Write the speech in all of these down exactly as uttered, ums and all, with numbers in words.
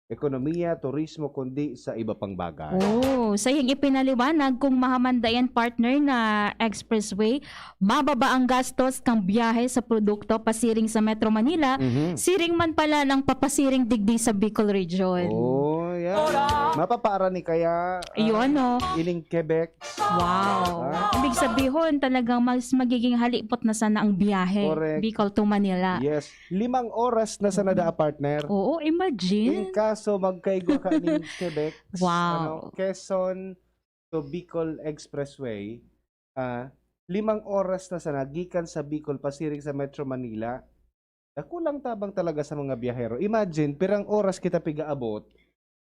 ekonomiya, turismo, kundi sa iba pang bagay. Oh, sa iyang ipinaliwanag, kung mahamanda yan, partner, na expressway, mababa ang gastos kan biyahe sa produkto pasiring sa Metro Manila, Mhm. siring man pala ng papasiring digdi sa Bicol Region. Oh, yeah. Mapapara ni kaya, ah, Iyo, ano? ining Quebec. Wow. Ah. Ibig sabihin, talagang mas magiging halipot na sana ang biyahe, Correct. Bicol to Manila. Yes. Limang oras na sana daa, partner. Oo, imagine. In kaso magkaigwa ka ning Quebec, Wow. ano, Quezon to Bicol Expressway, ah, limang oras na sana gikan sa Bicol pasiring sa Metro Manila. Dakulang tabang talaga sa mga biyahero. Imagine, pirang oras kita pigaabot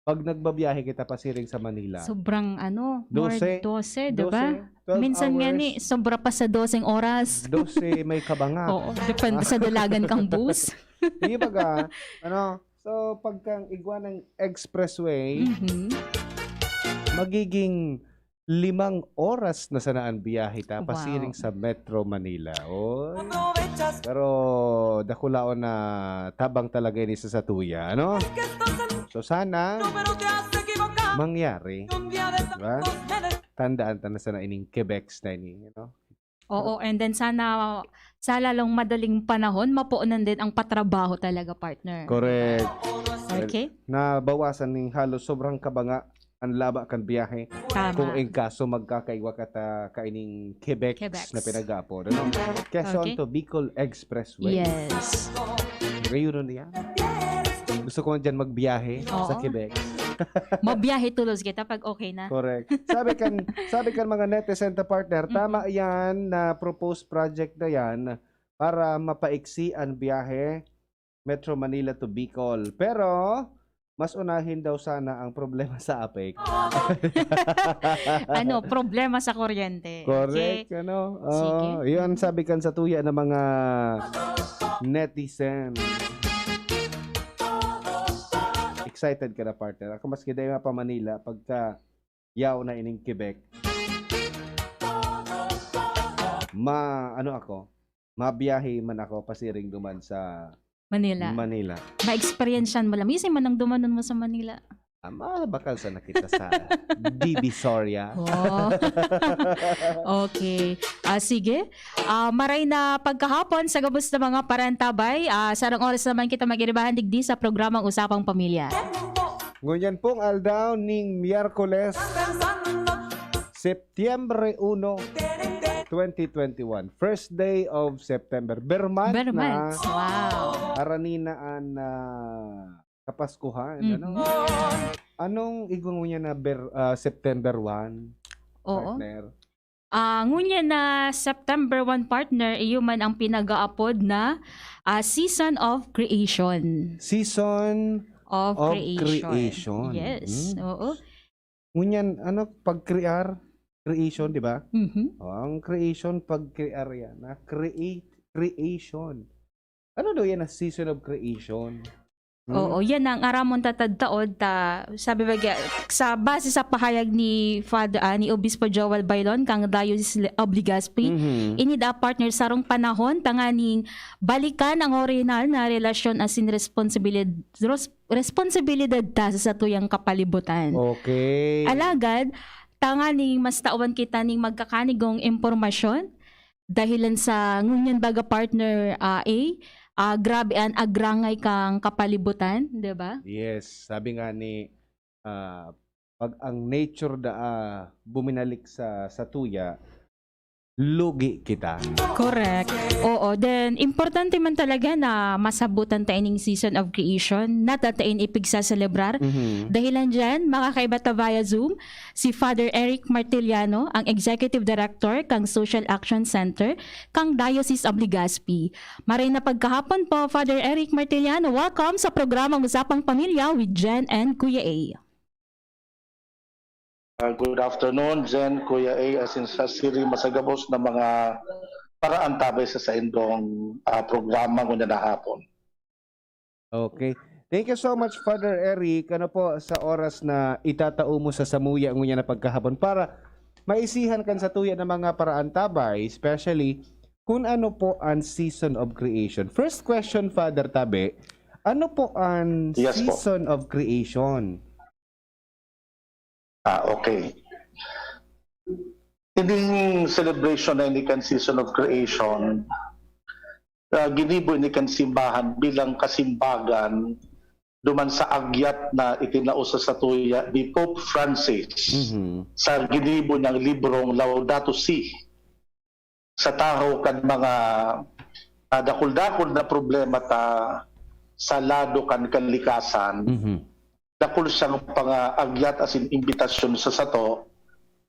pag nagbabiyahe kita pasiring sa Manila. Sobrang ano, more Dose. dose, di ba? Dose, twelve Minsan nga hours. ni, sobra pa sa doseng oras. Dose may kabanga. Oo, depende sa dalagan kang bus. Sige, baga, ano, so, pagkang igwa ng expressway, Mhm. magiging limang oras na sana an biyahe ta Wow. pasiring sa Metro Manila. Oy. Pero dakulaon na tabang talaga ini sa satuya, ano? So, sana mangyari. Diba? Tandaan ta na sana ining Quebecs na ini, you know? Oo, and then sana, sa lalong madaling panahon, mapoon din ang patrabaho talaga, partner. Correct. Okay. Nabawasan ning halos sobrang kabanga ang laba kan biyahe. Tama. Kung in kaso magkakaigwa ka ta kaining Quebecs Quebecs. na pinag-aapod, ano? Quezon Okay. to Bicol Expressway. Yes. Ngayon niya. Gusto ko dyan magbiyahe Oo. sa Quebec. Mabiyahe tulos kita pag okay na. Correct. Sabi kan, sabi kan mga netizen ta, partner, Mm-mm. tama yan na proposed project na yan para mapaiksi ang biyahe Metro Manila to Bicol. Pero, mas unahin daw sana ang problema sa APEC. Ano, problema sa kuryente. Correct, Okay. ano? Oo, Sige. yun sabi kan satuya ng mga netizen. Excited ka na, partner. Ako, maski dai pa Manila, pagka yaw na ining Quebec, ma-, ano ako, mabiyahe man ako pasiring duman sa Manila. Manila. Ma-experience mo lang. Minsan man ang dumanon mo sa Manila. Ah, mabakal sa nakita sa Divisoria. Oh. Okay. Ah, sige. Ah, maray na pagkahapon sa gabos na mga parantabay. Ah, sarang oras naman kita mag-iribahan digdi sa programang Usapang Pamilya. Ngunyan pong aldaw ning Miyerkules, Setyembre uno, twenty twenty-one. First day of September. Berman Berman. na Wow. aranina an, ah, Kapaskuhan, ano? Mhm. Anong igwa ngunyan na ber-, ah, September one, Oo. partner? Ah, ngunyan na September one, partner, iyo man ang pinag-aapod na, ah, Season of Creation. Season Of of creation. creation. Yes, Hmm. oo. Ngunyan, ano, pag-crear, creation, di ba? Mhm. Oh, ang creation, pag-crear yan. Na create, creation. Ano daw yan na season of creation? Hmm? Oo, yan ang aramon tatadtaod ta, sabi ba ga-, sa base sa pahayag ni Father, ah, ni Obispo Joel Bailon, kang Diocese of Legazpi, Mhm. ini da partner sarong panahon, tanganing balikan ang orihinal na relasyon asin responsibilid-, ros-, responsibilidad ta sa satuyang kapalibutan. Okay. Alagad, tanganing mas tawan kita ning magkakanigong impormasyon, dahilan sa ngunyan baga partner, ah, A, ah, grabe an agrangay kang kapalibutan, di ba? Yes, sabi nga ni, ah, pag ang nature da, ah, buminalik sa, sa tuya, lugi kita. Correct. Oo, then importante man talaga na masabutan ta ining season of creation na ta, ta ini ipigsaselebrar. Mhm. Dahilan diyan, makakaiba ta via Zoom si Father Eric Martiliano, ang Executive Director kang Social Action Center kang Diocese of Legazpi. Maray na pagkahapon po, Father Eric Martiliano. Welcome sa programang Usapang Pamilya with Jen and Kuya A. Ah, good afternoon, Jen, Kuya A, asin sa siring masagabos na mga paraantabay sa saindong, ah, programa ngunyan na hapon. Okay. Thank you so much, Father Eric. Ano po, sa oras na itatao mo sa samuya ngunyan na pagkahapon para maisihan kan satuya ng mga paraantabay, especially kung ano po ang season of creation. First question, Father Tabe, Ano po ang Yes po. season of creation? Ah, okay. Ining celebration na ini kan Season of Creation, ah, ginibo ini kan simbahan bilang kasimbagan duman sa agyat na itinao sa satuya ni Pope Francis Mhm. sa ginibo niyang librong Laudato Si, sa tahaw kan mga, ah, dakul-dakul na problema ta sa lado kan kalikasan. Mhm. Dakul siyang pangaagyat asin imbitasyon sa sato,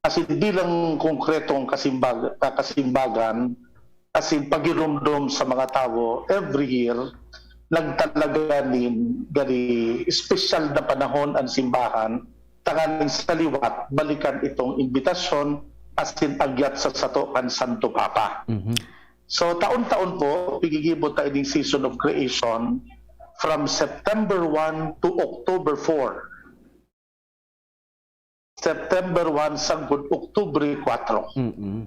asin bilang konkretong kasimbag-, kakasimbagan, asin pagirumdom sa mga tawo, every year, nagtalaga nin gani espesyal na panahon an simbahan, tanganing sa liwat, balikan itong imbitasyon asin agyat sa sato kan Santo Papa. Mhm. So, taon-taon po, pigigibo ta ining Season of Creation from September one to October four. September one sagkod Oktubre kwatro. Mm-mm.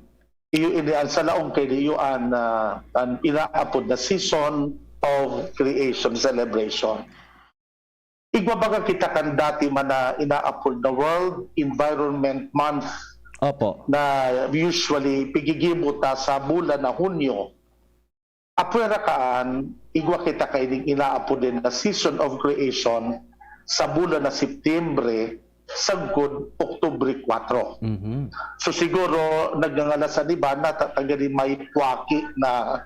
Iyo ini ang sa laong kay iyo an, ah, an inaapod na Season of Creation Celebration. Igwa baga kita kan dati man na inaapod na World Environment Month Opo. na usually pigigibo ta sa bulan na Hunyo. Apwera kaan, igwa kita kaining inaapod din na Season of Creation sa bulan na Septembre sagkod Oktubre kwatro. Mhm. So siguro nagngangalas an iba na ta-, tagani may puwaki na,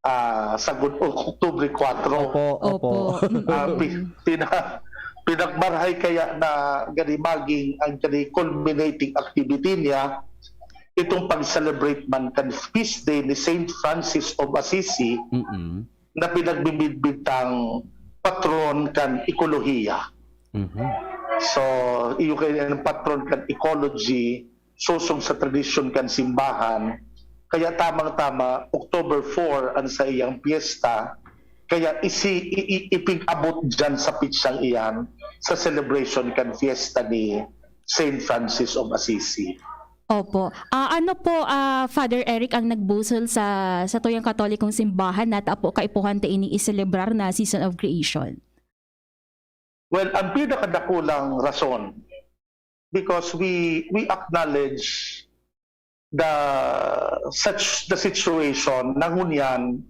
ah, sagkod Oktubre kwatro. Opo, opo. Opo. Mm. Ah, pi-, pina-, pinagmarhay kaya na gani maging ang gani culminating activity niya, itong pag-celebrate man kan feast day ni Saint Francis of Assisi Mm-mm. na pinagbibidbitang patron kan ekolohiya. Mhm. So, iyo kay ang patron kan ecology, sosog sa tradisyon kan simbahan. Kaya tamang-tama, October four ang sa iyang piyesta. Kaya isi, i, i, ipig-abot dyan sa pitsang iyan, sa celebration kan fiesta ni Saint Francis of Assisi. Opo. Ah, ano po, ah, Father Eric, ang nagbusol sa, sa tuyang Katolikong Simbahan na ta po kaipuhan ta ini iselebrar na Season of Creation? Well, ang pinakadakulang rason, because we, we acknowledge the, such, the situation na ngunyan,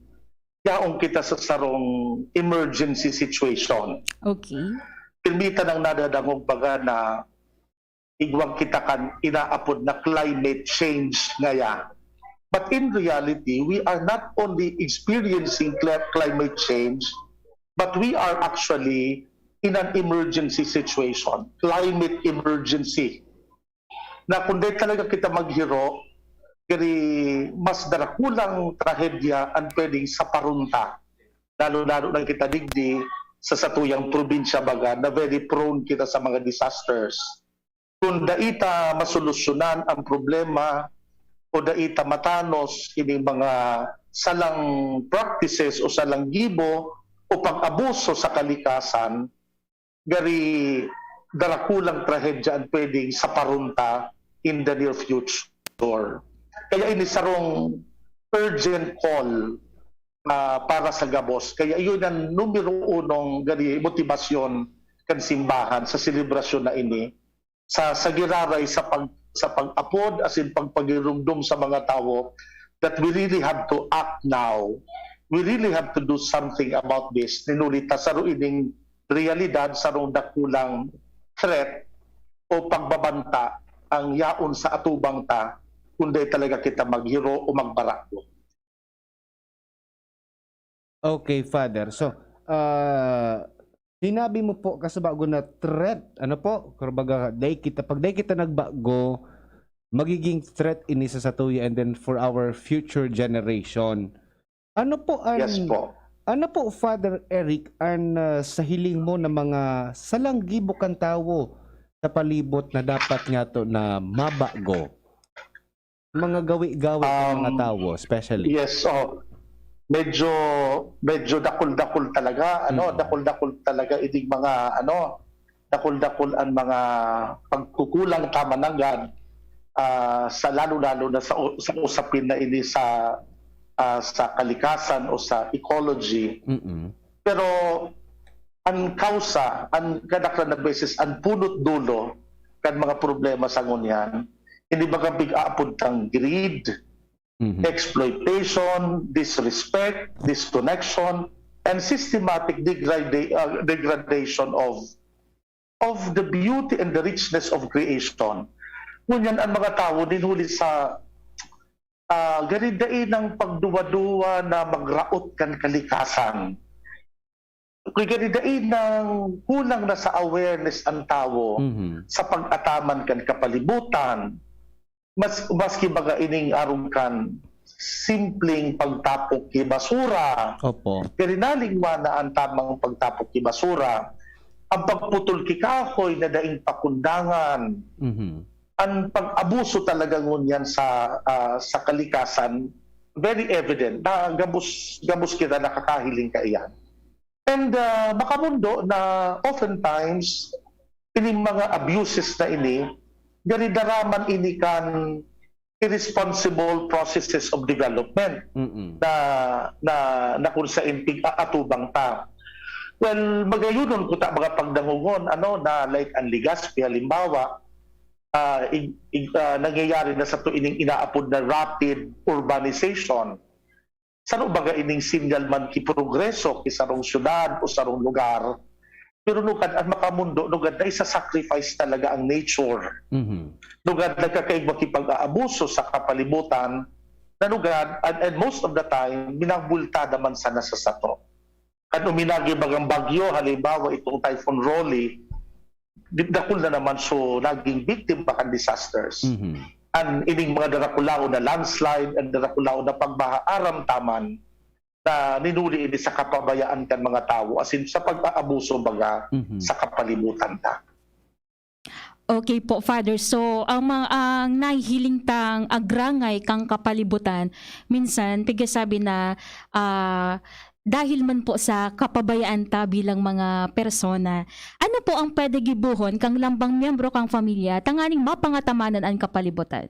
yaon kita sa sarong emergency situation. Okay. Pirmi ta nang nadadangog baga na igwa kita kan inaapod na climate change ngaya. But in reality, we are not only experiencing cli-, climate change, but we are actually in an emergency situation, climate emergency. Na kung di talaga kita maghiro, kani mas darakulang trahedya ang pwedeng saparon ta. Lalo-lalo na kita digdi sa satuyang probinsya baga na very prone kita sa mga disasters. Kung dai ta masolusyonan ang problema o dai ta matanos ining mga salang practices o salang gibo o pag-abuso sa kalikasan, gari darakulang trahedya ang pwedeng saparon ta in the near future. Kaya ini sarong urgent call, ah, para sa gabos. Kaya iyon ang numero unong gari motibasyon kan simbahan sa selebrasyon na ini, sa, sa giraray sa pag-, sa pag-apod asin pagpagirumdom sa mga tawo that we really have to act now. We really have to do something about this. Ninuli ta, saro ining realidad, sarong dakulang threat o pagbabanta ang yaon sa atubang ta kung dai talaga kita maghiro o magbarako. Okay, Father. So, ah, sinabi mo po, kasubago na threat, ano po, kumbaga, dai kita, pag dai kita nagbago, magiging threat ini sa satuya and then for our future generation. Ano po ang, Yes po. Ano po, Father Eric, ang, ah, sa hiling mo na mga salanggibo kan tawo sa palibot na dapat nga to na mabago? Mga gawi-gawi ng mga Um, tawo, especially. Yes, oh. Medyo, medyo dakul-dakul talaga, ano, Mm. dakul-dakul talaga ining mga, ano, dakul-dakul ang mga pagkukulang ta mananggad, ah, sa lalo-lalo na sa u-, sa usapin na ini sa, ah, sa kalikasan o sa ecology. Mm-mm. Pero an kausa, an kadaklan na beses, an punot dulo kan mga problema sa ngunyan, ini bagang pig-aapod tang greed, Mhm. exploitation, disrespect, disconnection, and systematic degrada- uh, degradation of of the beauty and the richness of creation. Ngunyan an mga tawo nin huli sa ah, gari dai nang pagduwa-duwa na magraot kan kalikasan. Kay gari dai nang kulang na sa awareness an tawo Mhm. sa pag-ataman kan kapalibutan. Mas, maski baga ining arog kan simpleng pagtapok ki basura. Opo. Gari nalingwa na an tamang pagtapok ki basura. Ang pagputol ki kahoy na daing pakundangan. Mhm. Ang pag-abuso talaga ngunyan sa, ah, sa kalikasan, very evident na gabos, gabos kita nakakahiling kaiyan. And, ah, makamundo na oftentimes, ining mga abuses na ini, gari daraman ini kan irresponsible processes of development Mm. na, na, na kung sain pig-aatubang ta. Well, magayonon ko ta mga pagdangogon, ano, na like an Legazpi, halimbawa, ah, ig- ig- ah, nangyayari na sato ining inaapod na rapid urbanization. Saro baga ining sinyal man ki progreso ki sarong syudad o sarong lugar. Pero lugad an makamundo, lugad na isa-sacrifice talaga ang nature. Mhm. Lugad nagkakaigwa ki pag-aabuso sa kapalibutan, na lugad, and, and most of the time, minabultada man sana sa sato. Kan uminagi bagang bagyo, halimbawa, itong Typhoon Rolly, di- dakul na naman so naging biktima kan disasters. Mhm. An ining mga darakulaon na landslide, an darakulaon na pagbaha, aram ta man na ninuli ini sa kapabayaan kan mga tawo, as in, sa pag-aabuso baga Mhm. sa kapalibutan ta. Okay po, Father. So, ang mga, ang nahihiling tang agrangay kang kapalibutan, minsan, pigasabi na, ah, dahil man po sa kapabayaan ta bilang mga persona. Ano po ang pwede gibohon kang lambang miyembro kang pamilya tanganing mapangatamanan an kapalibutan?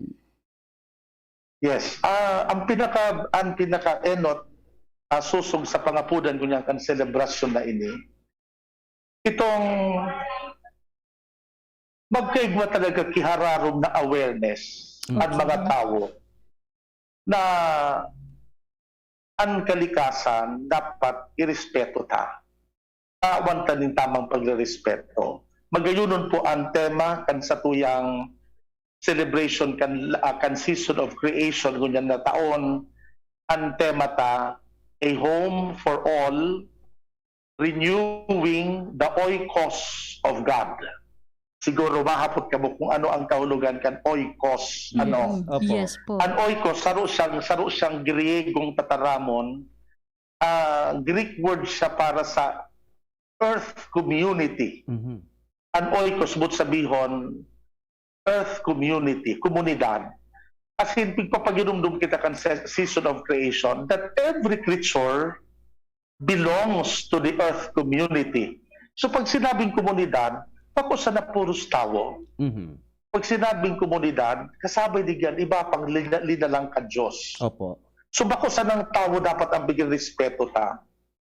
Yes. Ah, ang pinaka, ang pinaka-enot, ah, sosog sa pangapodan ko niyan kan selebrasyon na ini, itong magkaigwa talaga ki hararom na awareness Mm. ang mga tawo na ang kalikasan dapat irespeto ta. Tawan ta nin tamang pagrerespeto. Magayonon po ang tema kan satuyang celebration kan, ah, kan Season of Creation ngunyan na taon. Ang tema ta, A Home for All, Renewing the Oikos of God. Siguro mahapot kamo kung ano ang kahulugan kan oikos, ano? Mm, Opo. Yes po. An oikos, saro siyang, saro siyang Griegong tataramon. Ah, Greek word siya para sa earth community. Mhm. An oikos, boot sabihon, earth community, komunidad. As in, pigpapaginumdum kita kan se- Season of Creation that every creature belongs to the earth community. So, pag sinabing komunidad, bako sana puros tawo. Mhm. Pag sinabing komunidad, kasabay digyan iba pang lina- linalang kan Diyos. Opo. So, bako sanang tawo dapat ang bigyan respeto ta.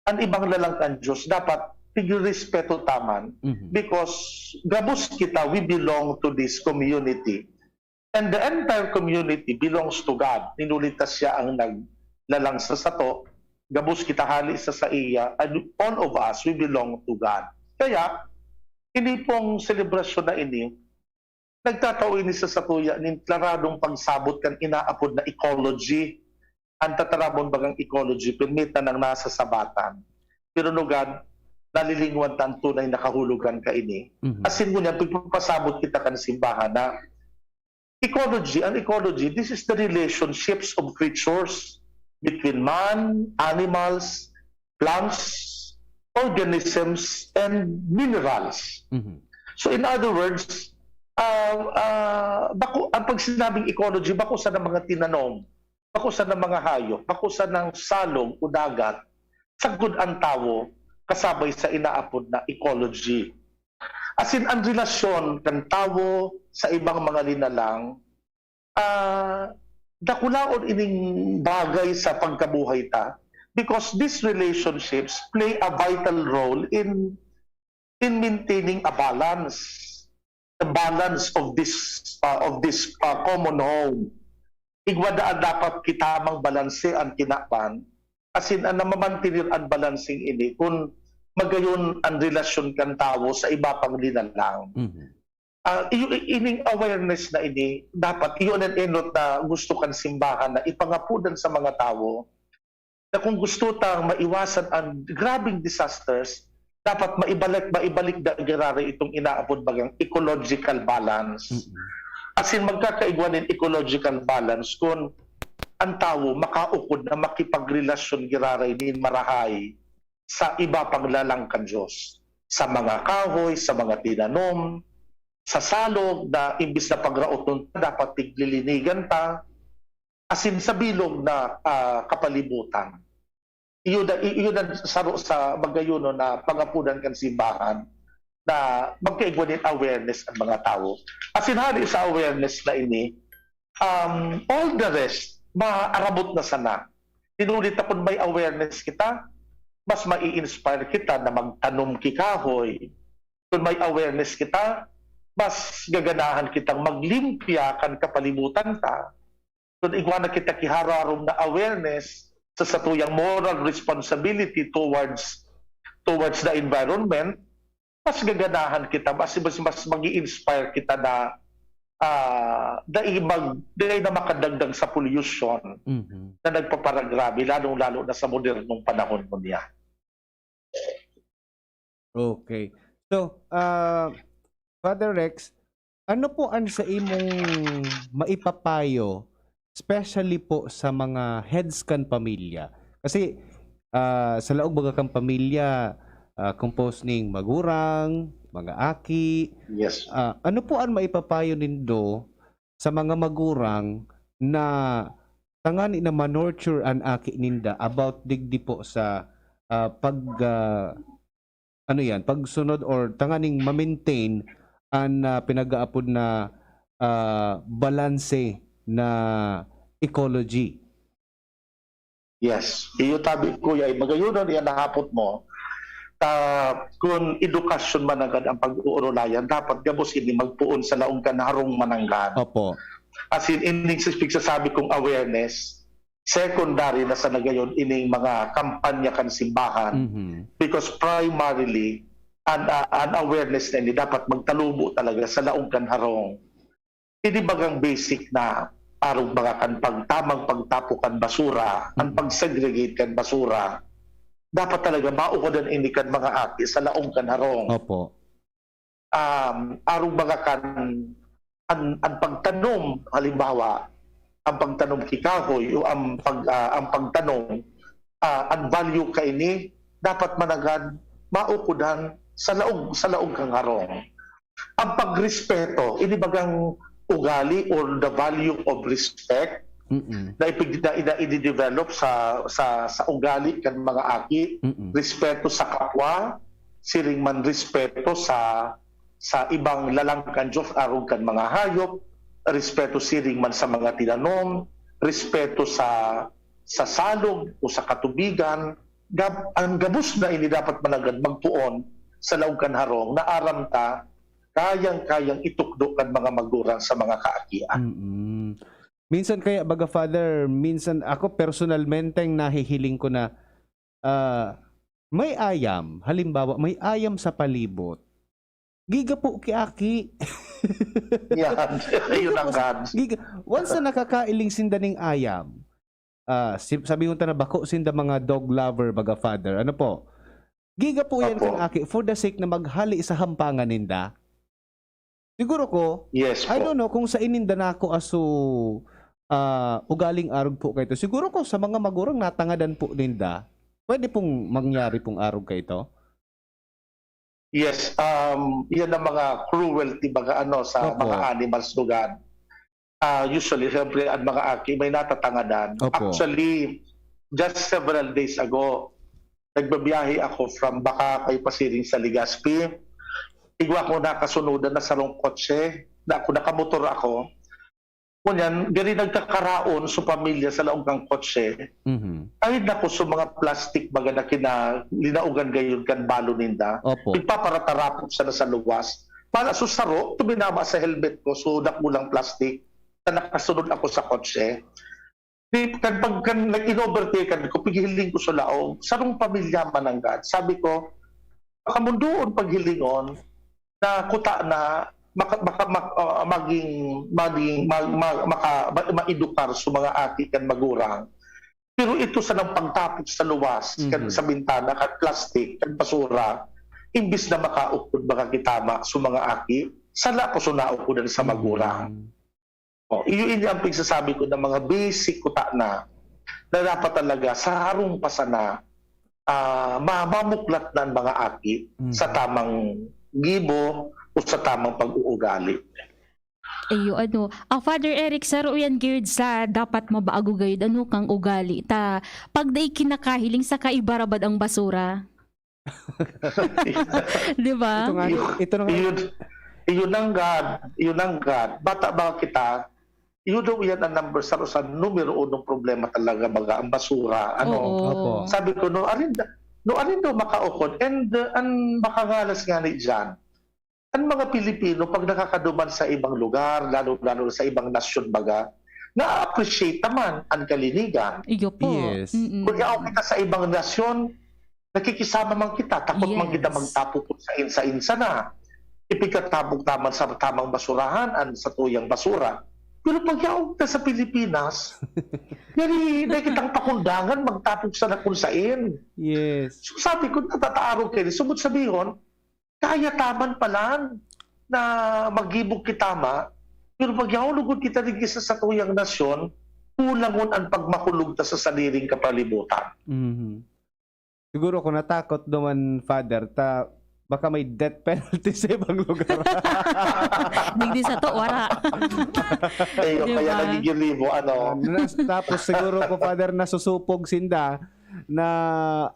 Ang ibang lalang kan Diyos, dapat pigrespeto ta man. Mhm. Because gabos kita, we belong to this community. And the entire community belongs to God. Ninuli ta siya ang naglalang sa sato. Gabos kita hali sa saiya, and all of us, we belong to God. Kaya, ini pong selebrasyon na ini, nagtatao ini sa satuya nin klaradong pagsabot kan inaapod na ecology. Ang tataramon bagang ecology, pirmi ta nang nasasabatan. Pero lugad, nalilingwan ta an tunay na kahulogan kaini. Mhm. Asin ngunyan, pigpapasabot kita kan simbahan na ecology, ang ecology, this is the relationships of creatures between man, animals, plants, organisms, and minerals. Mhm. So, in other words, ah, ah, bako, ang pag sinabing ecology, bako sana mga tinanom, bako sana mga hayop, bako sanang salog o dagat, sagkod ang tawo kasabay sa inaapod na ecology. Asin, ang relasyon kan tawo sa ibang mga linalang, ah, dakulaon ining bagay sa pagkabuhay ta. because these relationships play a vital role in in maintaining a balance, the balance of this, uh, of this, uh, common home. Igwa daan dapat kita mang balanse an kinaban, asin an namamantener an balanseng ini kun magayon an relasyon kan tawo sa iba pang linalang. Mhm. Ah, iyo, i-, ining awareness na ini, dapat iyo an enot na gusto kan simbahan na ipangapodan sa mga tawo, na kung gusto tang maiwasan an grabeng disasters, dapat maibalik, maibalik na giraray itong inaapod bagang ecological balance. Mm. Asin magkakaigwa nin ecological balance kun an tawo makaukod na makipagrelasyon giraray nin marahay sa iba pang lalang kan Dios, sa mga kahoy, sa mga tinanom, sa salog na imbis na pagraoton ta, dapat tiglilinigan ta, asin sa bilog na, ah, kapalibutan. Iyo da-, i-, iyo na saro sa magayonon na pangapodan kan simbahan na magkaigwa nin awareness ang mga tawo. Asin hali sa awareness na ini, um, all the rest, maarabot na sana. Tinulit na kun may awareness kita, mas mai-inspire kita na magtanom ki kahoy. Kun may awareness kita, mas gaganahan kitang maglimpya kan kapalibutan ta. Kun igwa na kita ki hararom na awareness sa satuyang moral responsibility towards, towards the environment, mas gaganahan kita, mas, mas, mas magi-inspire kita na, ah, dai mag-, dai na makadagdag sa pollution Mhm. na nagpaparagrabe, lalong-lalo na sa modernong panahon ngunyan. Okay. So, ah, Father Rex, ano po an sa imong maipapayo, especially po sa mga heads kan pamilya? Kasi, ah, sa laog baga kan pamilya, ah, composed ning magurang, mga aki. Yes. Ah, ano po an maipapayo nindo sa mga magurang na tangani na ma-nurture an aki ninda about digdi po sa, ah, pag, ah, ano yan, pagsunod or tanganing ma-maintain an, ah, pinag-aapod na, ah, balanse na ecology. Yes. Iyo tabi, kuya, ay magayon na yan nahapot mo. Ta, kun edukasyon mananggad ang pag-uurulayan, dapat gabos ini magpoon sa laog kan harong mananggad. Opo. As in, ining sa pigsasabi kong awareness, secondary na sa nagayon ining mga kampanya kan simbahan. Mhm. Because primarily, an, ah, an awareness na ini dapat magtalubo talaga sa laog kan harong. Ini bagang basic na arog mga kan pagtamang pagtapo kan basura, an Mhm. pag-segregate kan basura. Dapat talaga maugadan ini kan mga aki sa laog kan harong. Opo. Um, arog mga kan, an, an pagtanom, halimbawa, an pagtanom ki kahoy o an pag-, ah, an pagtanom, ah, an value kaini dapat mananggad maukodan sa laog, sa laog kan harong. An pagrespeto, ini bagang ugali or the value of respect Mm. na ipig-, na, na i-develop sa, sa, sa ugali kan mga aki, Mm. respeto sa kapwa, siring man respeto sa, sa ibang lalang kan Dios, arog kan mga hayop, respeto siring man sa mga tinanom, respeto sa, sa salog o sa katubigan. Gab-, ang gabos na ini dapat mananggad magpoon sa laog kan harong na aram ta, kayang-kayang itukdo kan mga magurang sa mga kaakian. Mm. Minsan kaya, baga, Father, minsan ako personalmenteng nahihiling ko na, ah, may ayam, halimbawa, may ayam sa palibot. Giga po ki aki. Yan. Ayun ang Tapos, God. Giga, once na nakakailing sinda ning ayam, ah, si-, sabihon ta na bako sinda mga dog lover, baga, Father. Ano po? Giga po yan Opo. kan aki for the sake na maghali sa hampangan ninda. Siguro ko, Yes I po. don't know kung sa ininda na ako aso, ah, ugaling arog po kaito. Siguro ko sa mga magurang natangadan po ninda, pwede pong mangyari pong arog kaito? Yes, um, yan ang mga cruelty, baga, ano, sa Opo. mga animals, lugar. Ah, usually, siyempre, ang mga aki may natatangadan. Opo. Actually, just several days ago, nagbabiyahe ako from Bacacay pasiring sa Legazpi. Igwa ko nakasunodan na sarong kotse, na ako, nakamotor ako. Ngunyan, gani nagkakaraon so pamilya sa laog kan kotse. Mhm. Ay, naku, so mga plastic baga na kina-, linaogan gayon kan balon ninda. Opo. Nagpaparatarapok sana sa luwas. Pala, so saro, tuminama sa helmet ko, so dakulang plastic, na nakasunod ako sa kotse. Di, kan pag, kan nag-in-overtake ko, pighiling ko sa laog. Sarong pamilya mananggad. Sabi ko, "Makamundoon paghilingon na kuta na maka-, maka-, mak-, ah, maging, maging, mag-, mag-, maka-, ma-, maedukar sa mga aki kan magurang." Pero ito sanang pagtapok sa luwas, kan, Mhm. sa bintana, kan plastic, kan basura, imbis na makaukod, makakitama sa mga aki, sala ko sa naukodan sa magurang. Mm. Oh, iyo ini ang pagsasabi ko ng mga basic kuta na, na dapat talaga sa harong pa sana, ah, ma-, mamuklat na ang mga aki Mhm. sa tamang gibo o sa tamang pag-uugali. Iyo, ano, ah, Father Eric, saro yan, Gird, sa dapat mabago gayud, ano, kang ugali. Ta, pag dai kinakahiling, saka ibarabad ang basura. Di ba? Ito nga, Iyo, ito na nga. iyo, iyo nanggad, iyo nanggad. Bata ba kita? Iyo daw yan ang number sa, sa numero unong problema talaga, baga, ang basura, ano? Oo. Opo. Sabi ko, no, arin da-, no, arin daw makaukod? And, uh, ang makangalas nga ni dyan, ang mga Pilipino, pag nakakaduman sa ibang lugar, lalo, lalo sa ibang nasyon, baga, na-appreciate naman ang kalinigan. Iyo po. Yes. Mm-mm. Kung yaon kita sa ibang nasyon, nakikisama man kita, takot man Yes. kita magtapok kung sain-sain sana. Ipagkatapok naman sa tamang basurahan, ang satuyang basura. Pero pag yaon kita sa Pilipinas, dali na kitang pakundangan, magtapok sana kung sain. Yes. So, sabi ko, natataarog kayo. Subot sabihon, kaya taman palan na maggibo kita ma, pero pag yaon lugod kita digdi sa satuyang nasyon, kulangon an pagmakulog ta sa sadiring kapalibutan. Mhm. Siguro kung natakot duman, Father, ta baka may death penalty sa ibang lugar. Digdi sato, wara. Ayun, Di kaya ba? nagigilibo, ano? Ah, nas-, tapos siguro ko, Father, nasusupog sinda na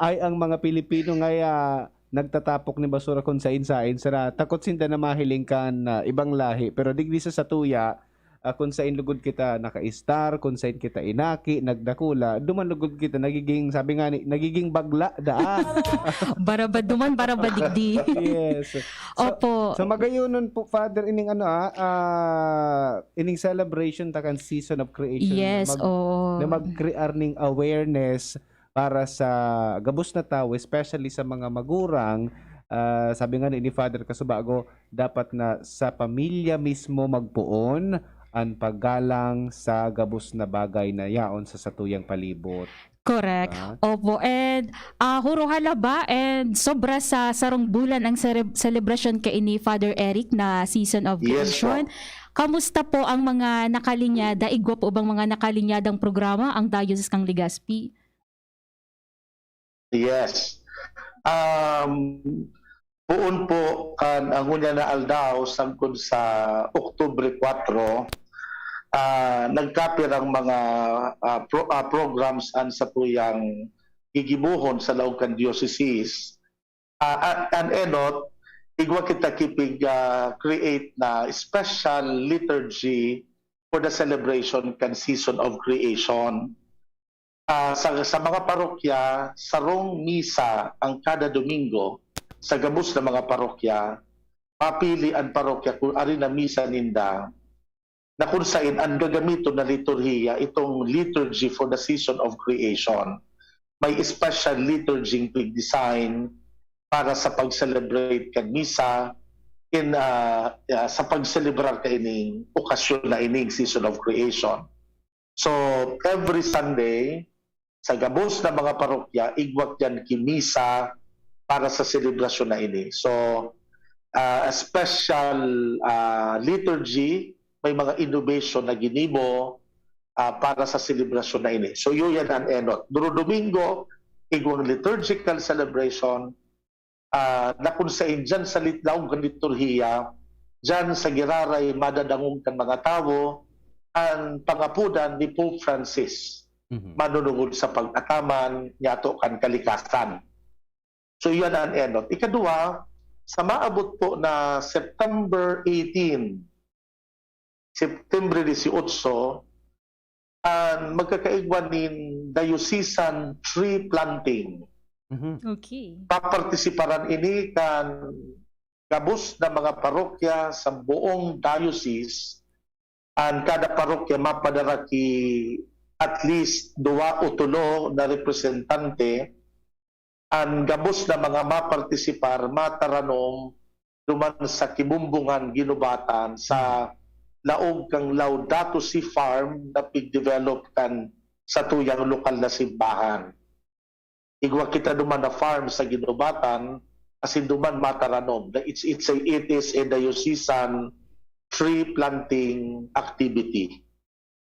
ay ang mga Pilipino ngaya nagtatapok nin basura kun sain-sain, sara takot sinda na mahiling kan, ah, ibang lahi. Pero digdi sa satuya, ah, kun sain lugod kita nakaistar, kun sain kita inaki, nagdakula, duman lugod kita nagiging, sabi nga ni, nagiging bagla daa. Barabad duman, barabad digdi. Yes. So, Opo. so magayonon po, Father, ining ano, ah, ah, ining celebration ta kan Season of Creation, Yes, mag-, oo. na mag-crear ning awareness para sa gabos na tawo, especially sa mga magurang. Ah, sabi nga ni, ni Father Kasubago, dapat na sa pamilya mismo magpoon an paggalang sa gabos na bagay na yaon sa satuyang palibot. Correct. Ah. Opo. And, ah, huro halaba and sobra sa sarong bulan ang sere-, selebrasyon kaini, Father Eric, na Season of Yes po. Creation. Kamusta po ang mga nakalinyada? Igwa po bang mga nakalinyadang programa ang Diocese kan Legazpi? Yes. Um, poon po kan, ang ngunyan na aldaw, sagkod sa Oktubre kwatro, ah, nagkapirang mga, ah, pro-, ah, programs an satuyang gigibohon sa laog kan diocese. Ah, an, an enot, igwa kita ki pig, ah, create na special liturgy for the celebration kan Season of Creation. Ah, sa, sa mga parokya, sarong misa ang kada Domingo. Sa gabos na mga parokya, mapili an parokya kun ari na misa ninda, na kun sain an gagamiton na liturhiya itong Liturgy for the Season of Creation. May special liturgy pig-design para sa pag-celebrate kan misa in, ah, ah, sa pagselebrar kaining okasyon na ining Season of Creation. So, every Sunday, sa gabos na mga parokya, igwa diyan ki misa para sa selebrasyon na ini. So, ah, a special, ah, liturgy, may mga innovation na ginibo, ah, para sa selebrasyon na ini. So, iyo yan an enot. Duro Domingo, igwang liturgical celebration, ah, na kun sain diyan sa lit-, laog kan liturhiya, diyan sa giraray madadangog kan mga tawo an pangapodan ni Pope Francis, Mhm. manunungod sa pag-ataman niyato kan kalikasan. So, iyan an enot. Ikaduwa, sa maabot po na September eighteen, September dieciocho, an magkakaigwa nin diocesan tree planting. Mhm. Okay. Papartisiparan ini kan gabos na mga parokya sa buong diocese. An kada parokya mapadara ki at least duwa o tulo na representante. An gabos na mga mapartisipar mataranom duman sa Kibumbungan, Guinobatan, sa laog kan Laudato Si Farm na pig-develop kan satuyang lokal na simbahan. Igwa kita duman na farm sa Guinobatan, asin duman mataranom. It's, it's a, it is a diocesan tree planting activity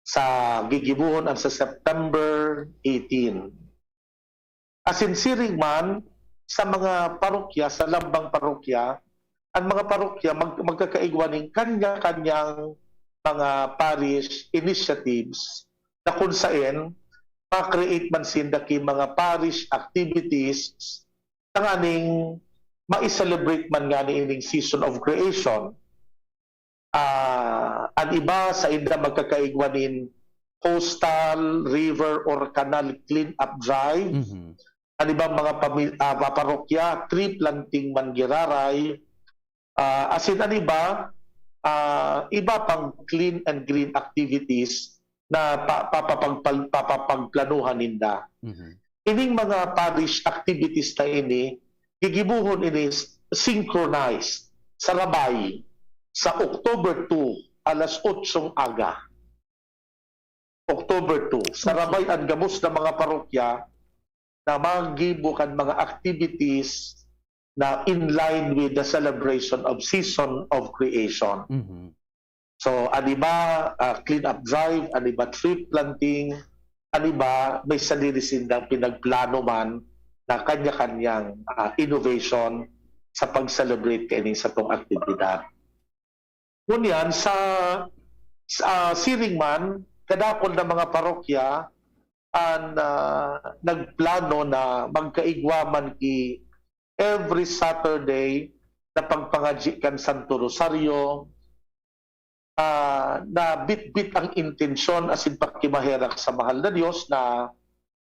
sa gigibohon an sa September eighteen. Asin siring man sa mga parokya, sa lambang parokya, ang mga parokya mag-, magkakaigwa nin kanya-kanyang mga parish initiatives na kun saen ma-create man sinda ki mga parish activities tanganing ma-celebrate man ngani ining season of creation. Ah, an iba sainda magkakaigwa nin coastal, river, or canal clean-up drive. Mhm. An ibang mga pami-, ah, parokya, tree planting man giraray. Ah, asin an iba, ah, iba pang clean and green activities na pa-, papapagpal-, papapagplanuhan ninda. Mhm. Ining mga parish activities na ini, gigibohon ini synchronized sa Rabay sa October two, alas otsong aga. October two. Sa Okay. Rabay, ang gabos na mga parokya na maggibo kan mga activities na in line with the celebration of season of creation. Mhm. So, an iba, ah, clean-up drive, an iba tree planting, an iba may sadiri sindang pinagplano man na kanya-kanyang, ah, innovation sa pag-celebrate kaining satong aktibidad. Ngunyan, sa, sa, ah, siring man, kadakul na mga parokya an, ah, nagplano na magkaigwa man ki every Saturday na pagpangadyi kan Santo Rosario, ah, na bitbit ang intensyon asin pakimaherak sa mahal na Dios na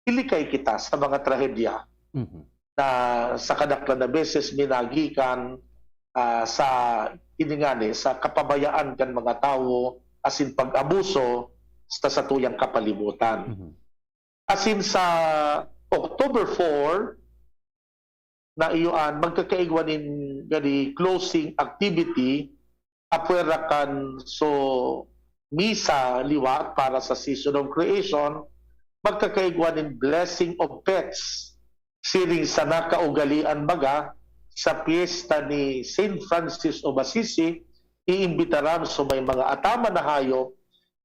ilikay kita sa mga trahedya Mhm. na sa kadaklan na beses minagikan, ah, sa, ini ngani, sa kapabayaan kan mga tawo asin pag-abuso sa satuyang kapalibutan. Mhm. Asin sa October four, na iyo an magkakaigwa nin gani closing activity, apwera kan so misa liwat para sa season of creation, magkakaigwa nin blessing of pets. Siring sa nakaugalian baga sa piyesta ni Saint Francis of Assisi, iimbitaran so may mga ataman na hayop,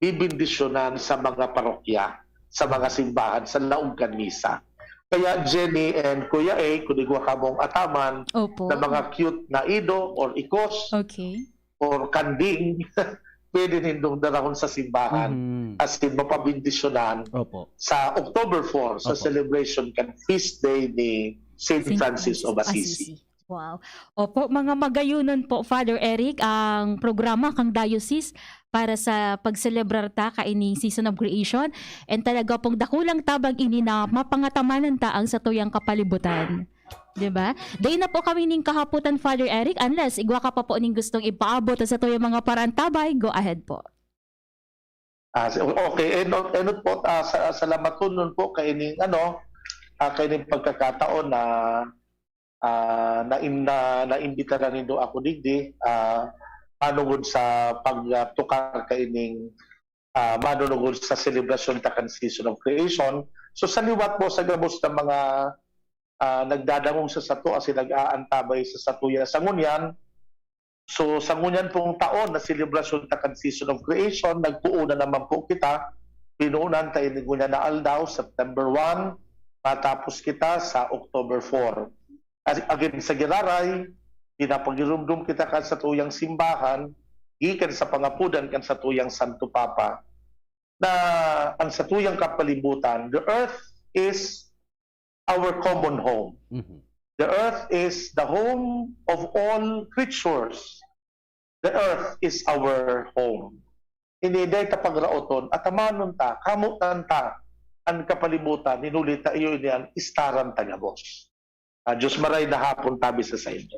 bibendisyonan sa mga parokya, sa mga simbahan, sa laog kan misa. Kaya Jenny and Kuya A, kung igwa kamong ataman Opo. na mga cute na ido or ikos Okay. or kanding, pwede nindong darahon sa simbahan Mhm. asin mapabendisyonan Opo. sa October four, sa Opo. celebration kan feast day ni Saint Saint Francis of Assisi. Wow. Opo, mga magayonon po, Father Eric, ang programa kang Diocese para sa pagselebrar ta kaining Season of Creation. And talaga pong dakulang tabang ini na mapangatamanan ta ang satuyang kapalibutan. Di ba? Dai na po kami ning kahapotan, Father Eric, unless igwa ka pa po ning gustong ipaabot sa satuyang mga parantabay, go ahead po. Ah, s-, okay, enot, enot po, ah, sa, salamaton nun po kaining, ano, ah, kaining pagkakataon na, ah, na, na, naimbitaran nindo ako digdi, ah, manungod sa pagtukar kaining, ah, manunungod sa selebrasyon ta kan Season of Creation. So, sa liwat po sa gabos na mga, ah, nagdadangog sa sato asin nag-aantabay sa satuya sa ngunyan, so, sa ngunyan pong taon na selebrasyon ta kan Season of Creation, nagpoon na naman po kita. Pinuunan ta ini ngunyan na aldaw, September one, matapos kita sa October four. As, again, sa giraray, pinapagirumdom kita kan satuyang simbahan, gikan sa pangapodan kan satuyang Santo Papa, na ang satuyang kapalibutan, the earth is our common home. Mhm. The earth is the home of all creatures. The earth is our home. ini dai ta pagraoton, atamanon ta, kamotan ta an kapalibutan, hinuli ta iyo ini an istaran ta gabos. Ah, Diyos maray na hapon tabi sa saindo.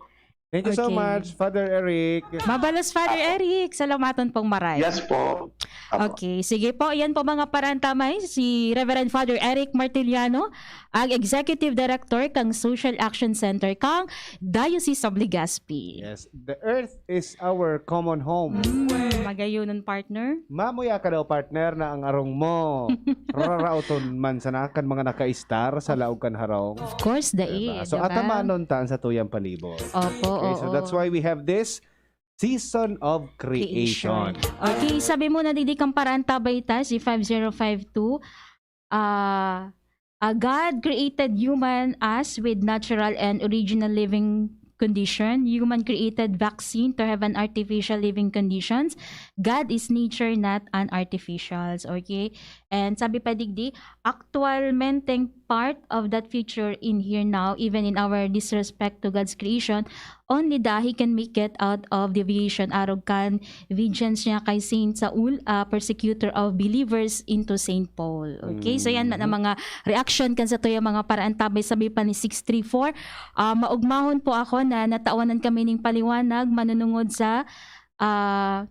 Thank you so Okay. much, Father Eric. Mabalos, Father Apo. Eric. Salamat po, Maray. Yes po. Apo. Okay, sige po. Yan po mga paraantabay, si Reverend Father Eric Martiliano, ang Executive Director kang Social Action Center kang Diocese of Legazpi. Yes, the earth is our common home. Mm, magayonon, partner. Mamuya ka daw, partner, na ang arong mo. Raraoton man sana kan mga nakaistar sa laog kan harong. Of course, dai. Diba? So, diba? Atamanon ta an satuyang palibot. Opo, Okay, so oo. That's why we have this season of creation. Okay, sabi mo na didi kang paraantabay ta, si five zero five two, ah, ah, God created human as with natural and original living condition. Human created vaccine to have an artificial living conditions. God is nature, not an artificials. Okay? And sabi pa digdi, actualmenteng part of that future in here now, even in our disrespect to God's creation, only the He can make it out of deviation, arog kan vengeance niya kay Saint Saul, a persecutor of believers, into Saint Paul. Okay, so yan man ang mga reaction kan satuyang mga paraantabay. Sabi pa ni six three four, ah, maugmahon po ako na natawanan kami ning paliwanag manunungod sa ah,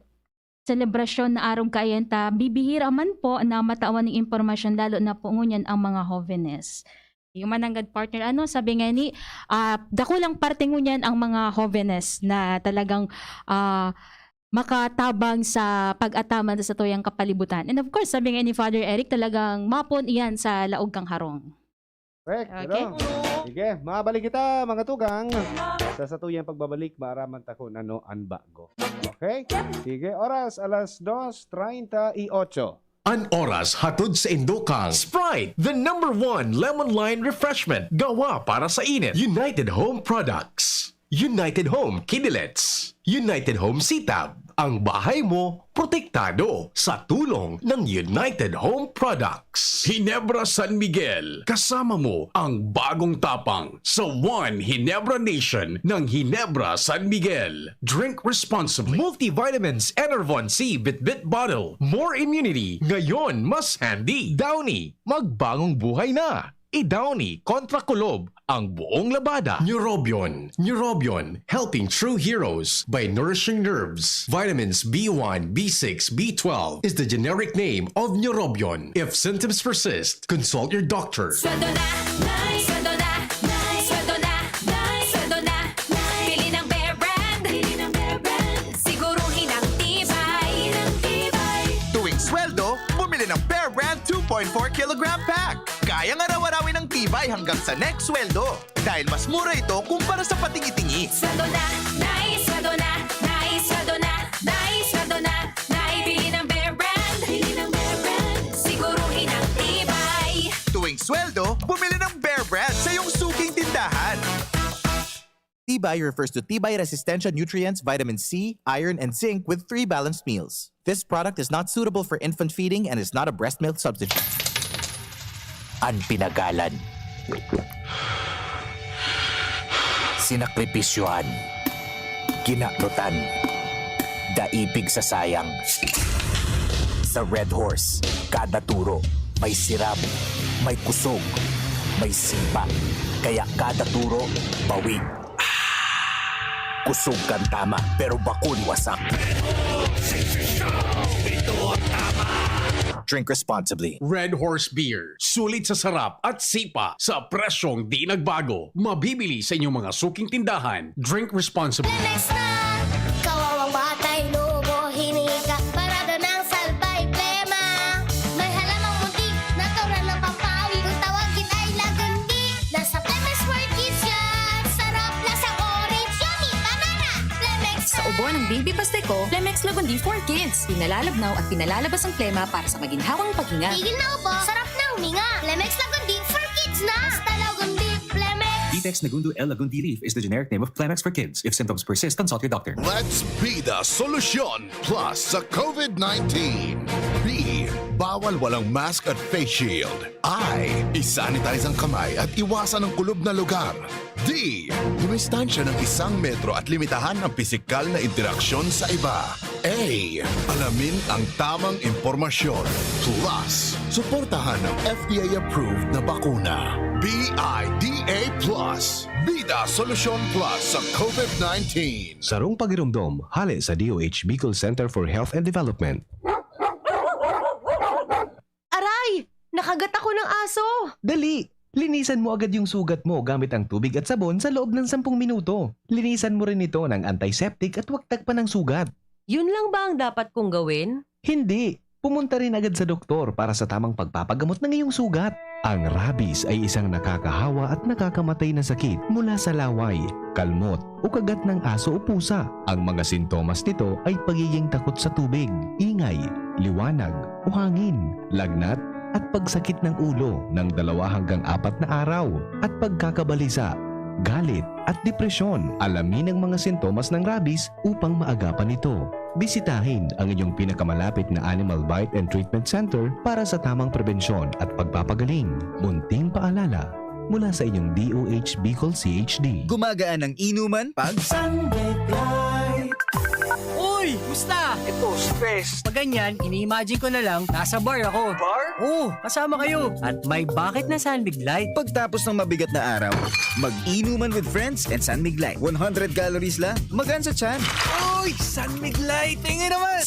selebrasyon na arog kaiyan ta. Bibihira man po na matawan ning impormasyon, lalo na po ngunyan ang mga hovenes. Yung mananggad partner, ano, sabi nga ni, ah, dakulang parte ngunyan ang mga hovenes na talagang ah, makatabang sa pag-ataman sa satuyang kapalibutan. And of course, sabi nga ni Father Eric, talagang mapon iyan sa laog kang harong. Correct. Okay. Ano? Sige, mabalik kita, mga tugang. Sa satuyang pagbabalik, maaraman ta kung ano ang bago. Okay? Sige, oras, alas dos treinta y ocho. An oras hatod sa indo kang Sprite, the number one lemon lime refreshment, gawa para sa init. United Home Products. United Home Kidilets. United Home Sitab. Ang bahay mo, protektado sa tulong ng United Home Products. Ginebra San Miguel, kasama mo ang bagong tapang sa One Ginebra Nation ng Ginebra San Miguel. Drink responsibly. Multivitamins Enervon C Bitbit Bottle. More immunity, ngayon mas handy. Downy, magbagong buhay na. I-Downy kontra kulob ang buong labada. Neurobion. Neurobion, helping true heroes by nourishing nerves. Vitamins B one, B six, B twelve is the generic name of Neurobion. If symptoms persist, consult your doctor. Sweldo na, Nay! Sweldo na, Nay! Sweldo na, Nay! Sweldo na, Nay! Pili ng Bear Brand! Pili ng Bear Brand! Siguruhin ang tibay! Ang tibay! Tuwing sweldo, bumili ng Bear Brand two point four kilogram pack. Kayang araw-arawin ang tibay hanggang sa next sweldo. Dahil mas mura ito kumpara sa patingi-tingi. Sweldo na, Nay! Sweldo na, Nay! Sweldo na, Nay! Sweldo na, Nay! Pili ng Bear Brand! Pili ng Bear Brand! Siguruhin ang tibay! Tuwing sweldo, bumili ng Bear Brand sa iyong suking tindahan. Tibay refers to tibay resistensya nutrients, vitamin C, iron, and zinc with three balanced meals. This product is not suitable for infant feeding and is not a breast milk substitute. An pinagalan, sinakripisyohan, kinanutan, daipig sa sayang. Sa Red Horse, kada turo may sirab, may kusog, may sipa. Kaya kada turo, bawi. Kusog kan tama, pero bakun wasak. Drink responsibly. Red Horse Beer. Sulit sa sarap at sipa sa presyong di nagbago. Mabibili sa inyong mga suking tindahan. Drink responsibly. Lemex na! Kawawang batay, lobo, hinika, parada ng salbay, plema. May halamang muntik, natural na pampawi. Kung tawagin ay lagundi, nasa Lemex World Kids yan. Sarap, lasang orange, yummy, banana. Lemex Sa ubo ng baby pastiko, Lemex Lagundi for Kids. Pinalalabnaw at pinalalabas ang plema para sa maginhawang paghinga. Tigil na ubo, sarap na huminga. Lemex Lagundi for Kids na. Basta Lagundi, Lemex. Vitex Nagundo L Lagundi Leaf is the generic name of Plemex for kids. If symptoms persist, consult your doctor. Let's be the solution plus sa COVID nineteen. B, bawal walang mask at face shield. I, i-sanitize ang kamay at iwasan ang kulob na lugar. D, dumistansya ng isang metro at limitahan ang pisikal na interaksyon sa iba. A. Alamin ang tamang impormasyon. Plus, suportahan ng F D A-approved na bakuna. B I D A plus, Bida Solusyon Plus sa COVID nineteen. Sarong pagiromdom, hale sa D O H Bicol Center for Health and Development. Aray! Nakagat ako ng aso! Dali! Linisan mo agad yung sugat mo gamit ang tubig at sabon sa loob ng sampung minuto. Linisan mo rin ito ng antiseptic at wag tagpan ang sugat. Yun lang ba ang dapat kong gawin? Hindi! Pumunta rin agad sa doktor para sa tamang pagpapagamot ng iyong sugat. Ang rabies ay isang nakakahawa at nakakamatay na sakit mula sa laway, kalmot, o kagat ng aso o pusa. Ang mga sintomas nito ay pagiging takot sa tubig, ingay, liwanag, o hangin, lagnat, at pagsakit ng ulo ng dalawa hanggang apat na araw, at pagkakabalisa, galit, at depresyon. Alamin ang mga sintomas ng rabies upang maagapan ito. Bisitahin ang inyong pinakamalapit na Animal Bite and Treatment Center para sa tamang prebensyon at pagpapagaling. Munting paalala mula sa inyong D O H Bicol C H D. Gumagaan ang inuman pag Sunbet Light. Uy! Musta? Ito, stress. Pag ganyan, ini-imagine ko na lang, nasa bar ako. Bar? Oo, kasama kayo. At may bakit na San Mig Light. Pagtapos ng mabigat na araw, mag-inuman with friends and San Mig Light. One hundred calories lang, magaan sa tiyan. Uy! San Mig Light! Tingin naman!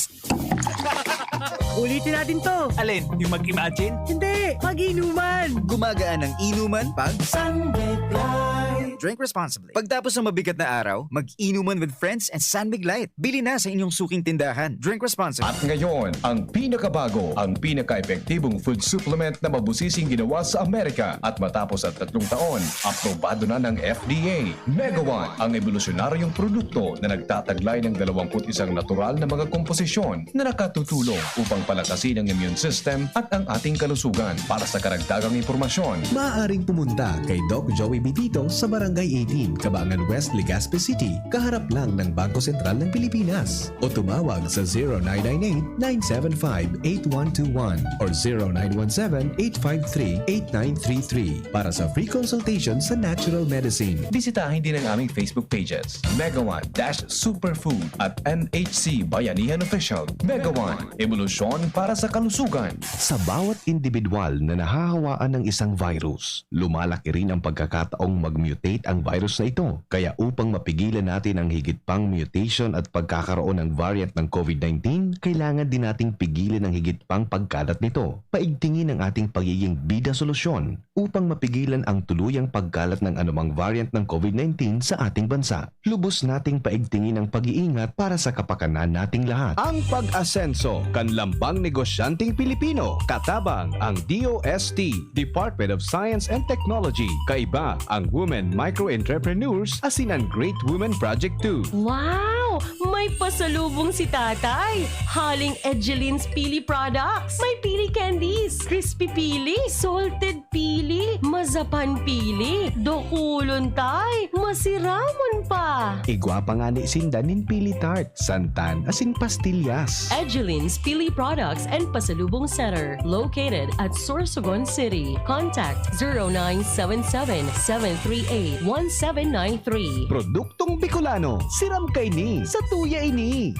Ulitin natin to. Alin? Yung mag-imagine? Hindi! Mag-inuman! Gumagaan ang inuman pag San Mig Light. Drink responsibly. Pagtapos ng mabigat na araw, mag-inuman with friends and San Mig Light. Bili na sa inyong suking tindahan. Drink responsibly. At ngayon, ang pinakabago, ang pinaka-epektibong food supplement na mabusising ginawa sa Amerika. At matapos ang tatlong taon, aprobado na ng F D A. Mega One, ang ebolusyonaryong produkto na nagtataglay ng dalawampu't isang natural na mga komposisyon na nakatutulong upang palakasin ang immune system at ang ating kalusugan. Para sa karagdagang impormasyon, maaaring pumunta kay Doc Joey Bitito sa Barangay eighteen, Cabangan West, Legazpi City, kaharap lang ng Bangko Sentral ng Pilipinas. O tumawag sa zero nine nine eight, nine seven five, eight one two one or zero nine one seven, eight five three, eight nine three three para sa free consultation sa natural medicine. Bisitahin din ang aming Facebook pages, Mega One dash Superfood at M H C Bayanihan Official. Mega One, ebolusyon para sa kalusugan. Sa bawat indibidwal na nahahawaan ng isang virus, lumalaki rin ang pagkakataong mag-mutate ang virus na ito. Kaya upang mapigilan natin ang higit pang mutation at pagkakaroon ng variant ng COVID nineteen, kailangan din nating pigilan ang higit pang pagkalat nito. Paigtingin ang ating pagiging bida solusyon upang mapigilan ang tuluyang pagkalat ng anumang variant ng COVID nineteen sa ating bansa. Lubos nating paigtingin ang pag-iingat para sa kapakanan nating lahat. Ang pag-asenso kan lambang negosyanteng Pilipino, katabang ang D O S T, Department of Science and Technology. Kaiba ang Women Micro Entrepreneurs asin ang Great Women Project two. Wow! May pasalubong si Tatay! Haling Edgeline's Pili Products. May pili candies, crispy pili, salted pili, mazapan pili, dakulon, Tay, masiramon pa! Igwa pa ngani sinda nin pili tart, santan, asin pastillas. Edgeline's Pili Products and Pasalubong Center, located at Sorsogon City. Contact zero nine seven seven, seven three eight, one seven nine three. Produktong Bicolano, siram kaini, satuya ini.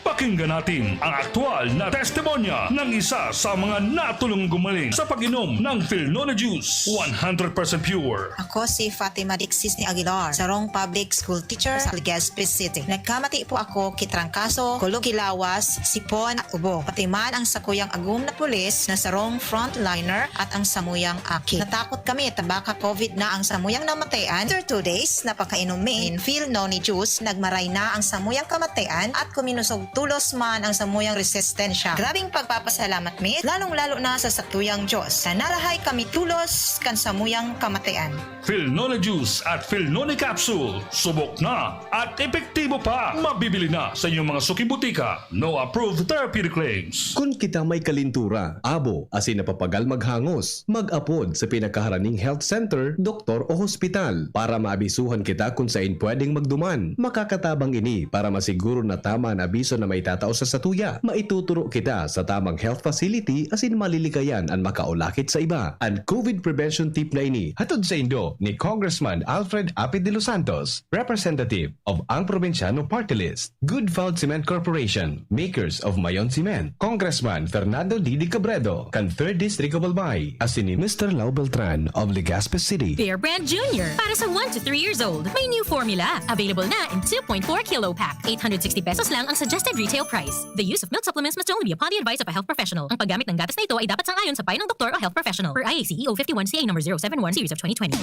Pakinggan natin ang aktual na testimonya ng isa sa mga natulong gumaling sa pag-inom ng Filnone Juice, one hundred percent pure. Ako si Fatima Dixis ni Aguilar, sarong public school teacher sa Legazpi City. Nagkamati po ako ki trangkaso, kulog ki lawas, sipon at ubo. Pati man ang sakuyang agom na pulis na sarong frontliner at ang samuyang aki. Natakot kami ta baka COVID na ang samuyang namatayan. After two days na pagkainom mi nin Filnone Juice, nagmaray na ang samuyang kamatayan at kuminosog tolos man ang samuyang resistensya. Grabeng pagpapasalamat mi, lalong-lalo na sa satuyang Diyos, na narahay kami tolos kan samuyang kamatayan. Filnone Juice at Filnone Capsule, subok na at epektibo pa. Mabibili na sa inyong mga suking butika. No approved therapeutic claims. Kun kita may kalintura, abo, asin napapagal maghangos, mag-apod sa pinakaharaning health center, doktor o hospital para maabisuhan kita kun saen pwedeng magduman. Makakatabang ini para masiguro na tama an abiso na Itatao sa satuya, maituturo kita sa tamang health facility asin malilikayan an makaulakit sa iba. An COVID prevention tip na ini hatod saindo ni Congressman Alfred Api de los Santos, representative of Ang Probinsyano Party List, Good Found Cement Corporation, makers of Mayon Cement, Congressman Fernando Didi Cabredo, kan Third District of Albay, asin ni Mister Lau Beltran of Legazpi City. Bear Brand Junior, para sa one to three years old. May new formula. Available na in two point four kilo pack. Eight hundred sixty pesos lang ang suggested retail price. The use of milk supplements must only be upon the advice of a health professional. Ang paggamit ng gatas na ito ay dapat sang-ayon sa payo ng doktor o health professional. Per I A C E O fifty-one C A number zero seven one series of twenty twenty.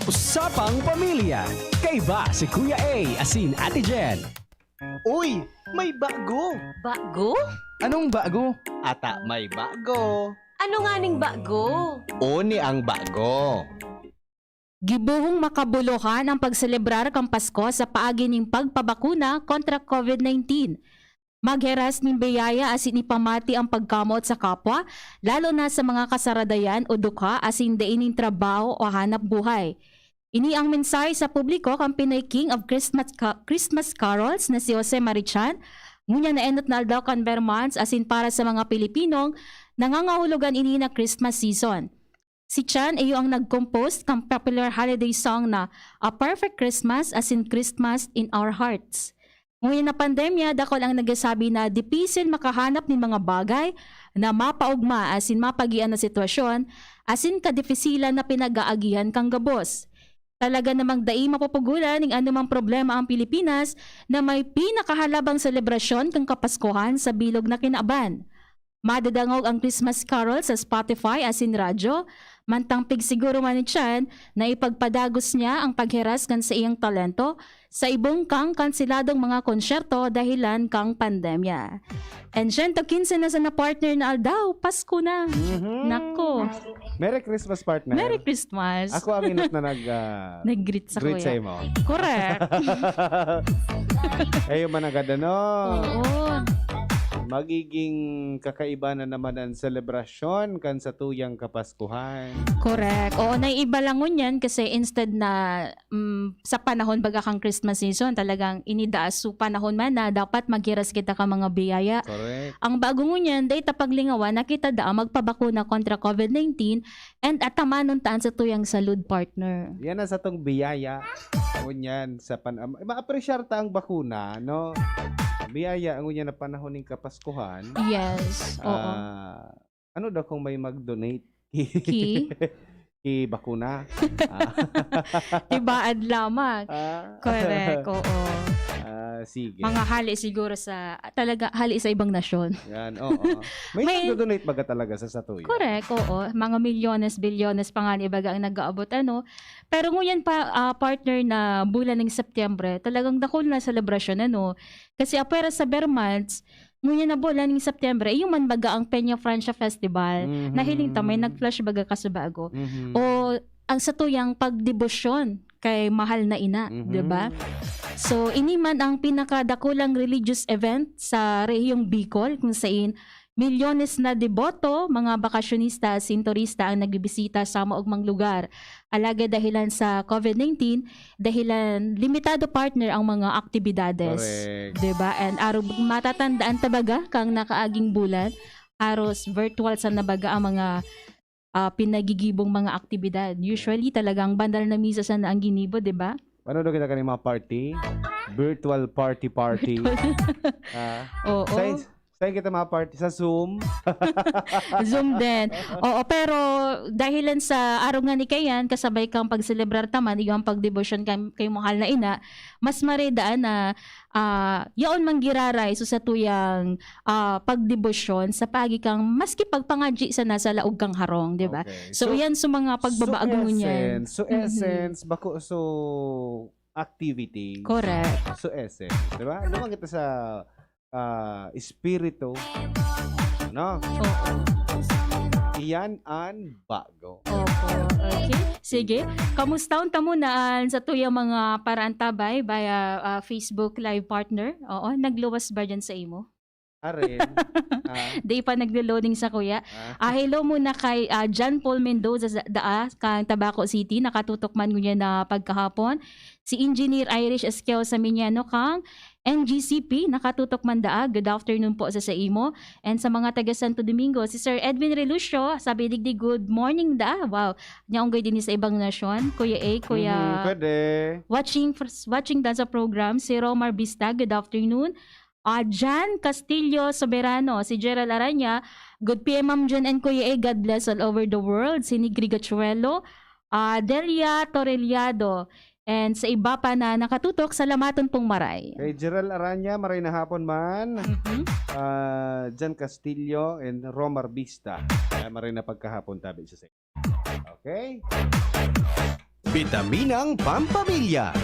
Usapang Pamilya. Kaiba si Kuya A asin Ate Jen. Uy, may bago! Bago? Anong bago? Ata may bago! Ano nganing bago? Oni ang bago! Gibohong makabuluhan ang pagselebrar kan Pasko sa paagi nin pagpabakuna kontra COVID nineteen. Magheras nin biyaya asin ipamati ang pagkamot sa kapwa, lalo na sa mga kasaradayan o dukha asin dai nin trabaho o hanap buhay. Ini ang mensahe sa publiko kan Pinoy King of Christmas Ca-, Christmas Carols na si Jose Marichan. Ngunyan na enot na aldaw kan Vermonts asin para sa mga Pilipinong nangangahulugan ini na Christmas season. Si Chan iyo ang nag-compose kan popular holiday song na A Perfect Christmas asin Christmas in Our Hearts. Ngunyan na pandemya, dakul ang nagsasabi na dipisil makahanap nin mga bagay na mapaogma asin mapagian na sitwasyon asin kadipisilan na pinag-aagihan kan gabos. Talaga namang dai mapupugolan nin anumang problema ang Pilipinas na may pinakahalabang selebrasyon kan Kapaskuhan sa bilog na kinaban. Madadangog ang Christmas Carol sa Spotify asin radyo, mantang pigsiguro man ni Chan na ipagpadagos niya ang pagheras kan saiyang talento sa ibong kan kanseladong mga konsyerto dahilan kan pandemya. And siyento kinse na sana, partner, na aldaw, Pasko na. Mhm. Nako. Merry Christmas, partner. Merry Christmas. Ako ang inot na nag, ah, Nag-greet sa greet kuya. Sa imo. Correct. Eh, yung managad, ano? Oo. Magiging kakaiba na naman ang selebrasyon kan satuyang Kapaskuhan. Correct. Oo, naiiba lang ngunyan kasi instead na, mm, sa panahon baga kan Christmas season, talagang inidaas so panahon man na dapat maghiras kita kan mga biyaya. Correct. Ang bago ngunyan, dai ta paglingawan na kita daa magpabakuna kontra COVID nineteen and atamanon ta an satuyang salud, partner. Yan ang satong biyaya. Ngunyan sa pan-, ma-, maapresyar ta ang bakuna, no? Biyaya, ngunyan na panahon ning Kapaskuhan. Yes, oo. Ah, ano daw kung may mag-donate? Ki? Ki bakuna? Ah. Tibaan lamang. Ah. Correct, oo. Ah, sige. Mga hali siguro sa, talaga, hali sa ibang nasyon. Yan, oo. May May nagdo-donate baga talaga sa satuya? Correct, oo. Mga milyones, bilyones pa nga ni baga ang nag-aabot, ano. Pero ngunyan pa, ah, partner, na bulan ng Setyembre, talagang dakul na selebrasyon, ano. Kasi apwera sa Vermonts, ngunyan na bulan ng Setyembre, iyo man baga ang Peña Francia Festival. Mhm. Nahiling ta, may nag-flash baga kasubago. Mhm. O ang satuyang pagdebosyon kay Mahal na Ina, Mhm. di ba? So, ini man ang pinakadakulang religious event sa rehiyong Bicol, kung sain milyones na deboto, mga bakasyonista asin turista ang nagbibisita sa maogmang lugar. Alagad dahilan sa COVID nineteen, dahilan limitado, partner, ang mga aktibidades. Correct. Di ba? And arog matatandaan ta baga kang nakaaging bulan, haros virtual sana baga ang mga, ah, pinagigibong mga aktibidad. Usually, talagang banal na misa sana ang ginibo, di ba? Ano daw kita kaning mga party? Virtual party-party. Virtual. Ah, Oo. Sa, sa kita mga party, sa Zoom. Zoom din. Oo, pero dahilan sa arog nga ni kayan, kasabay kang pagselebrar ta man, iyo ang pagdebosyon kay, kay Mahal na Ina, mas maridaan na, ah, yaon man giraray so satuyang, ah, pagdebosyon sa paagi kang maski pagpangadyi sana sa laog kang harong, di ba? Okay. So, So, yan, so mga so pagbabago ngunyan. essence, so Mhm. essence, bako, so activity. Correct. So essence, di ba? Naman kita sa, ah, espiritu. No? Oo. Iyan an bago. Opo. Okay. Sige. Kamustahon ta muna an satuyang mga paraantabay via, ah, Facebook Live, partner. Oo. Nagluwas ba dyan sa imo? Arin. Ah. Di pa naglo-loading sa kuya. Ah. Ah, hello muna kay, ah, John Paul Mendoza sa, daa, kang Tabaco City. Nakatutok man ngunyan na pagkahapon. Si Engineer Irish Esqueo Saminiano kang N G C P, nakatutok man daa. Good afternoon po sa, sa imo. And sa mga taga Santo Domingo, si Sir Edwin Relucio, sabi digdi, "Good morning daa." Wow. Nya unggoy din sa ibang nasyon. Kuya A, Kuya Mhm, pwede. Watching, watching dan sa program, si Romar Bista, good afternoon. Ah, Jan Castillo Soberano, si Gerald Aranya, good P M, Ma'am Jan and Kuya A, God bless all over the world. Si Nigri Gachuelo, ah, Delia Torrellado, and sa iba pa na nakatutok, salamaton pong maray. Kay Gerald Aranya, maray na hapon man. Mhm. Ah, Jan Castillo and Romar Bista. Ay, maray na pagkahapon, tabi sa Okay? Bitaminang Pampamilya.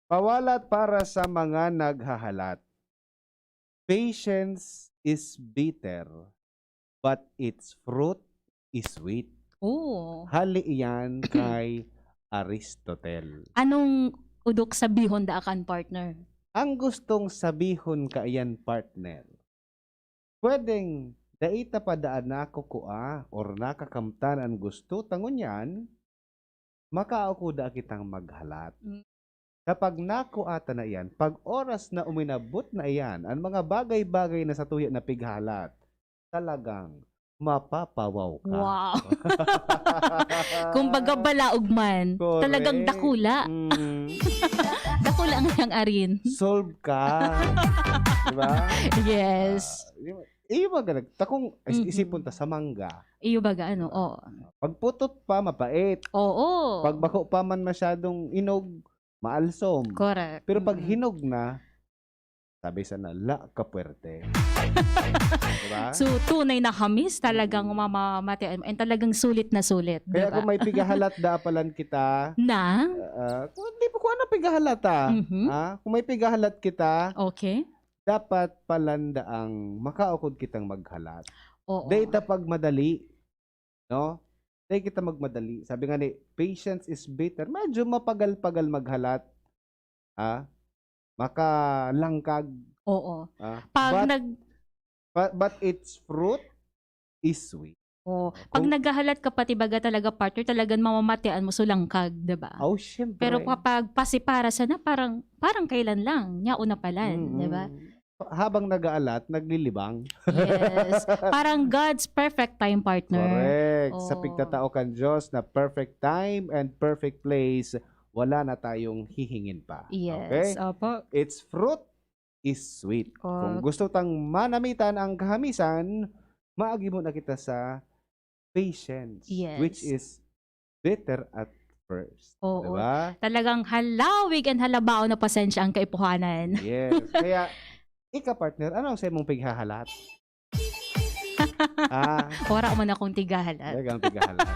Pawalat para sa mga naghahalat. Patience is bitter, but its fruit is sweet. Oh. Hali iyan kay Aristotle. Anong udok sabihon daa kan, partner? Ang gustong sabihon kaiyan, partner, pwedeng dai ta pa daan nakukua or nakakamtan an gusto ta ngunyan, makaukod daa kitang maghalat. Mm. Kapag nakua ta na iyan, pag oras na uminabot na iyan, an mga bagay-bagay na satuya na pighalat, talagang mapapawaw ka. Wow. Kumbaga, balaog man. Correct. Talagang dakula. Mm. Dakula ang iyang arin. Solve ka. Di ba? Yes. Ah, di ba? Iyo baga nag-, takong is-, Mhm. isipon ta sa mangga. Iyo baga, ano, oo. Pagputot pa, mapait. Oo. Pag bako pa man masyadong inog, maalsom. Correct. Pero pag Mm-mm. hinog na, sabi sana, "La ka puwerte." Di ba? So, tunay na hamis talagang Mm. mamamatian mo and talagang sulit na sulit, di Kaya ba? kung may pigahalat da palan kita, Na? ah, ah, kung di pa, kung ano pigahalat, ah, Mhm. ah, kung may pigahalat kita, Okay. dapat palan daang makaukod kitang maghalat. Oo. Dai ta pagmadali, no? Dai kita magmadali. Sabi nga ni, "Patience is bitter." Medyo mapagal-pagal maghalat. Ah? Makalangkag. Oo. Ah? Pag But, nag- but, but its fruit is sweet. Oh, pag Kung naghahalat ka pati baga talaga, partner, talagang mamamatian mo, sulangkag, di ba? Oh, syempre. Pero kapag pasipara sana, parang, parang kailan lang, nya una palan, Mm-mm. di ba? Habang nag-aalat, naglilibang. Yes. Parang God's perfect time, partner. Correct. Sa Oo. pigtatao kan Diyos na perfect time and perfect place, wala na tayong hihingin pa. Yes. Okay? Opo. Its fruit is sweet. Oh. Kung gusto tang manamitan ang kahamisan, maagi muna kita sa patience, Yes. which is bitter at first. Oo. Di ba? Talagang halawig and halabaon na pasensya ang kaipuhanan. Yes. Kaya, ika, partner, ano ang sa imong pighahalat? Ah. Wala man akong tigahalat. Talagang tigahalat.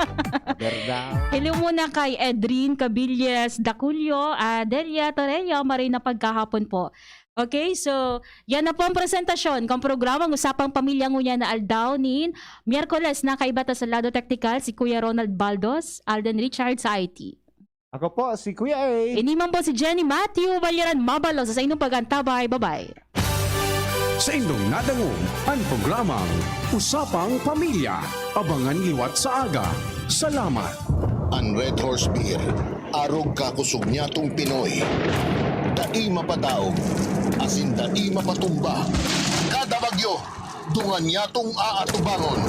Aber daw. Hello muna kay Edrin Cabillas Daculio, ah, Delia Torreya, maray na pagkahapon po. Okay, so, yan na po ang presentasyon kan programang Usapang Pamilya ngunyan na aldaw nin Miyerkules. Nakaiba ta sa lado teknikal si Kuya Ronald Baldos, Alden Richard sa I T. Ako po, si Kuya A. Ini man po si Jenny Matthew Balyaran Mabalos sa inyong pag-antabay. Bye-bye. Sa inyong nadangog, ang programang Usapang Pamilya. Abangan liwat sa aga. Salamat. An Red Horse Beer, arog kakosog niyatong Pinoy. Dai mapadaog, asin dai mapatumba. Kada bagyo, dungan niyatong aatubangon.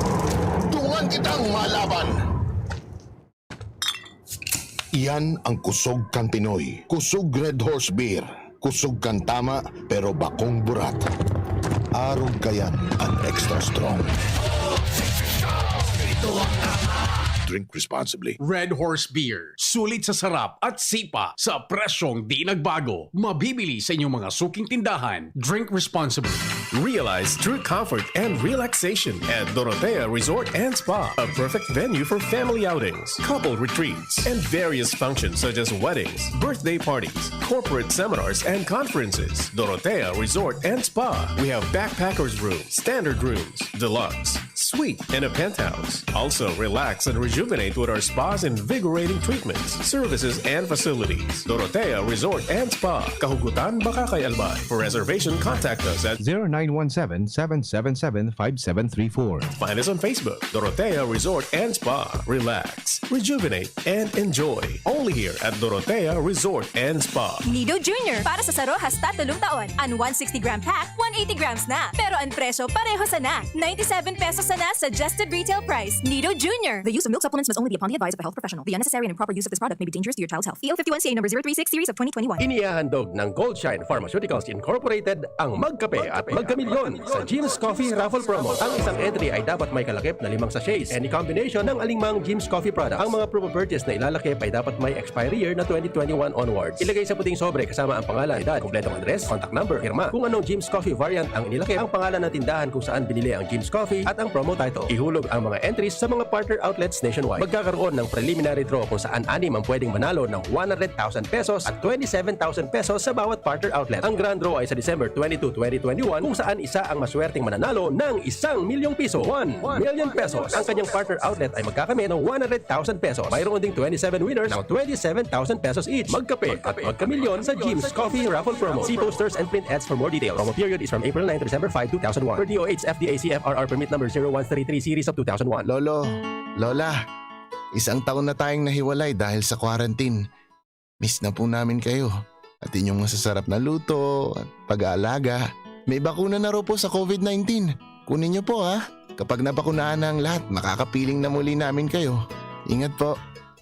Dungan kitang malaban. Iyan ang kusog kan Pinoy. Kusog Red Horse Beer. Kusog kan tama, pero bakong burat. Arog kayan an extra strong. Drink responsibly. Red Horse Beer. Sulit sa sarap at sipa sa presyong di nagbago. Mabibili sa inyong mga suking tindahan. Drink responsibly. Realize true comfort and relaxation at Dorotea Resort and Spa, a perfect venue for family outings, couple retreats, and various functions such as weddings, birthday parties, corporate seminars, and conferences. Dorotea Resort and Spa. We have backpackers room, standard rooms, deluxe, Suite and a penthouse. Also, relax and rejuvenate with our spa's invigorating treatments, services, and facilities. Dorotea Resort and Spa. Kahugutan, Bacacay, Albay. For reservation, contact us at zero nine one seven, seven seven seven, five seven three four. Find us on Facebook, Dorotea Resort and Spa. Relax, rejuvenate, and enjoy. Only here at Dorotea Resort and Spa. Nido Junior, para sa saro hasta tolong taon. An one sixty gram pack, one eighty grams na. Pero an presyo pareho sana. Ninety-seven pesos sana suggested retail price. Nido Junior. The use of milk supplements must only be upon the advice of a health professional. The unnecessary and improper use of this product may be dangerous to your child's health. E L fifty-one C A number zero three six series of twenty twenty-one. Inihahandog ng Gold Shine Pharmaceuticals Incorporated ang Magkape at Magkamilyon sa Jim's Coffee Raffle Promo. Ang isang entry ay dapat may kalakip na limang sachets, any combination ng alingmang Jim's Coffee product. Ang mga promo purchase na ilalakip ay dapat may expiry year na twenty twenty-one onwards. Ilagay sa puting sobre kasama ang pangalan, edad, kompletong address, contact number, pirma. Kung anong Jim's Coffee variant ang inilakip, ang pangalan ng tindahan kung saan binili ang Jim's Coffee, at ang promo title. Ihulog ang mga entries sa mga partner outlets nationwide. Magkakaroon ng preliminary draw kung saan anim ang pwedeng manalo ng one hundred thousand pesos at twenty-seven thousand pesos sa bawat partner outlet. Ang grand draw ay sa December twenty-two, twenty twenty-one, kung saan isa ang maswerteng mananalo ng isang milyong piso, one million pesos. Ang kanyang partner outlet ay magkakamit ng one hundred thousand pesos. Mayroon ding twenty-seven winners ng twenty-seven thousand pesos each. Magkape at magkamilyon sa Jim's Coffee Raffle Promo. See posters and print ads for more details. Promo period is from April nine to December five, two thousand one. Per D O H F D A C F R R permit number zero one three three series of two thousand one. Lolo, Lola, isang taon na tayong nahiwalay dahil sa quarantine. Miss na po namin kayo. At inyong masasarap na luto at pag-aalaga. May bakuna na raw po sa covid nineteen. Kunin niyo po, ha. Kapag nabakunahan na ang lahat, makakapiling na muli namin kayo. Ingat po.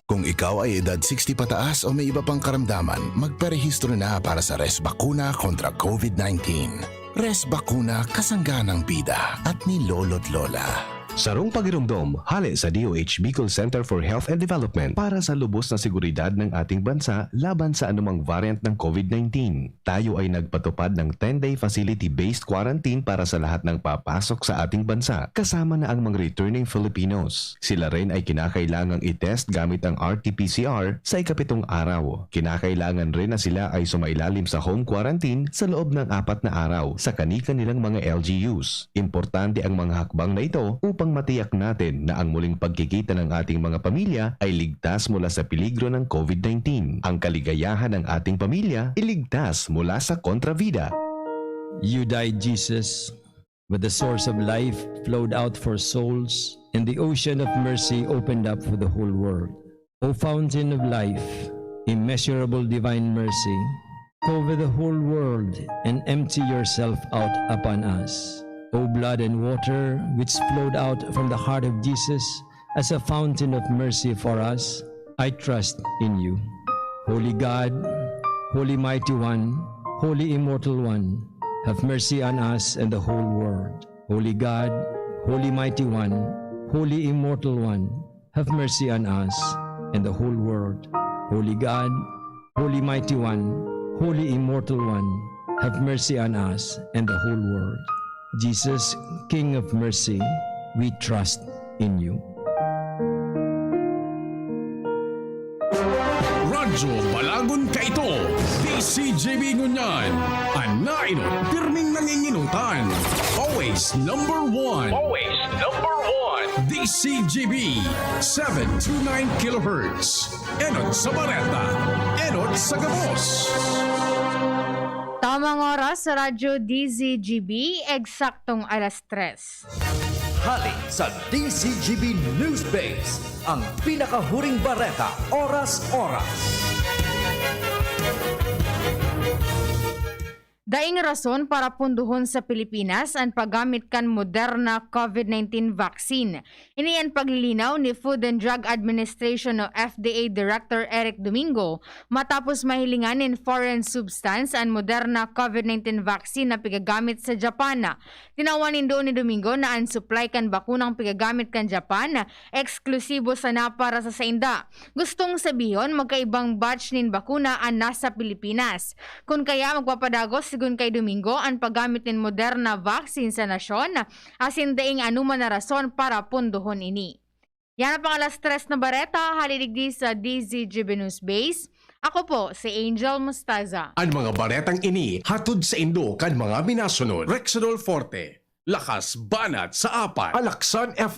Kung ikaw ay edad sixty pataas o may iba pang karamdaman, magparehistro na para sa Res Bakuna kontra covid nineteen. Res Bakuna, kasangga ng bida at ni Lolo't Lola. Sarong pagiromdom, hale sa D O H Bicol Center for Health and Development para sa lubos na seguridad ng ating bansa laban sa anumang variant ng covid nineteen. Tayo ay nagpatupad ng ten-day facility-based quarantine para sa lahat ng papasok sa ating bansa, kasama na ang mga returning Filipinos. Sila rin ay kinakailangang i-test gamit ang R T P C R sa ikapitong araw. Kinakailangan rin na sila ay sumailalim sa home quarantine sa loob ng apat na araw sa kani-kanilang mga L G Us. Importante ang mga hakbang na ito upang matiyak natin na ang muling pagkikita ng ating mga pamilya ay ligtas mula sa peligro ng covid nineteen. Ang kaligayahan ng ating pamilya iligtas mula sa kontrabida. You died, Jesus, but the source of life flowed out for souls, and the ocean of mercy opened up for the whole world. O fountain of life, immeasurable divine mercy, cover the whole world and empty yourself out upon us. O blood and water which flowed out from the heart of Jesus as a fountain of mercy for us, I trust in you. Holy God, Holy Mighty One, Holy Immortal One, have mercy on us and the whole world. Holy God, Holy Mighty One, Holy Immortal One, have mercy on us and the whole world. Holy God, Holy Mighty One, Holy Immortal One, have mercy on us and the whole world. Jesus, King of Mercy, we trust in you. Radyo Balagon Kaito, D C G B ngunyan, an nainot, pirming nanginginutan. Always number one. Always number one. D C G B, seven two nine kilohertz. Enot sa bareta, enot sa gabos. Tamang oras sa Radyo D Z G B, eksaktong alas tres. Hali sa D Z G B News Base, ang pinakahuring bareta, oras-oras. Daing rason para pundohon sa Pilipinas an paggamit kan Moderna covid nineteen vaccine. Ini an paglilinaw ni Food and Drug Administration o F D A Director Eric Domingo matapos mahilingan nin foreign substance an Moderna covid nineteen vaccine na pigagamit sa Japan. Tinawan nindo ni Domingo na an supply kan bakunang pigagamit kan Japan eksklusibo sana para sa sainda. Gustong sabihon, magkaibang batch nin bakuna an nasa Pilipinas. Kun kaya magpapadagos, sigon kay Domingo, an paggamit nin Moderna vaccine sa nasyon, asin daing anoman na rason para pundohon ini. Yan ang pang alas tres na bareta, hali digdi sa D Z G B News Base. Ako po si Angel Mostaza. An mga baretang ini hatod saindo kan mga minasunod: Rexidol Forte, Lakas Banat sa Apat. Alaksan F